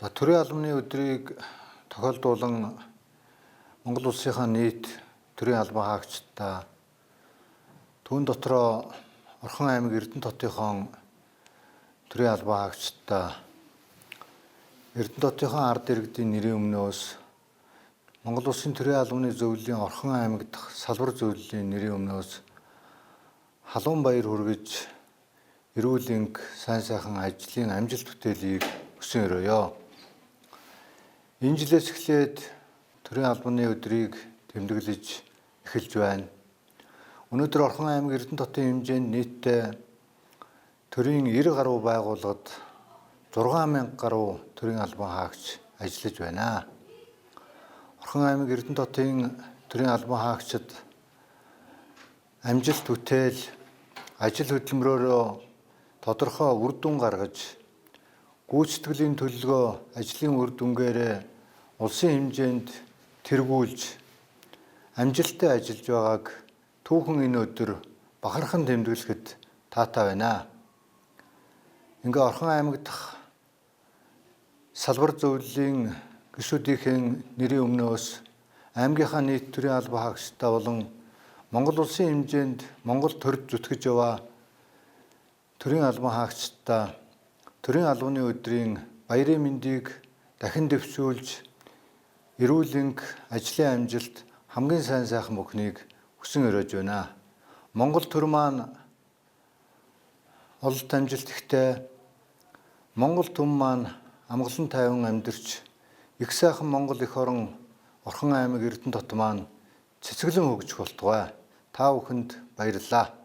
За, төрийн албаны өдрийг тохиолдуулан Монгол улсынхаа нийт төрийн албан хаагчдаа, түүн дотроо Орхон аймаг Эрдэнэ хотынхон төрийн албан хаагчдаа Эрдэнэ хотынхон ард иргэдийн нэрийн өмнөөс, Монгол Улсын төрийн албаны зөвлөлийн Орхон аймаг дахь салбар зөвлөлийн нэрийн өмнөөс халуун баяр хүргэж, эрүүл энх, сайн сайхан ажлын амжилт бүтээлийг хүсэн өрөөе. Энэ жилээс эхлээд төрийн албаны өдрийг тэмдэглэж эхэлж байна. Өнөөдөр Орхон аймаг Эрдэнэ хотын хэмжээнд нийтдээ төрийн 90 гаруй байгууллагад 6000 гаруй төрийн албан хаагч ажиллаж байна. Орхон аймаг Эрдэнэ хотын төрийн албан хаагчид амжилт бүтээл, ажил хөдөлмөрөөрөө тодорхой үр дүн гаргаж, гүйцэтгэлийн төлөлгөө ажлын үр дүнгээрээ улсын хэмжээнд тэргүүлж амжилттай ажиллаж байгааг түүхэн энэ өдөр бахархан тэмдэглэхэд таатай байна. Ингээ Орхон аймаг дахь салбар зөвлөлийн гишүүдийн нэрийн өмнөөс аймгийнхаа нийт төрийн албан хаагчдаа болон Монгол улсын хэмжээнд Монгол төрд зүтгэж яваа төрийн албан хаагчдаа төрийн албаны өдрийн баярын мэндийг дахин дэвшүүлж, эрүүл энх, ажлын амжилт, хамгийн сайн сайхан бүхнийг хүсэн өрөөж байна. Монгол төр маань ололт амжилт ихтэй, Монгол түм маань амгалан тайван амьдарч, их сайхан Монгол эх орон Орхон аймаг Эрдэнэ хот маань цэцэглэн хөгжих болтугай. Та бүхэнд баярлалаа.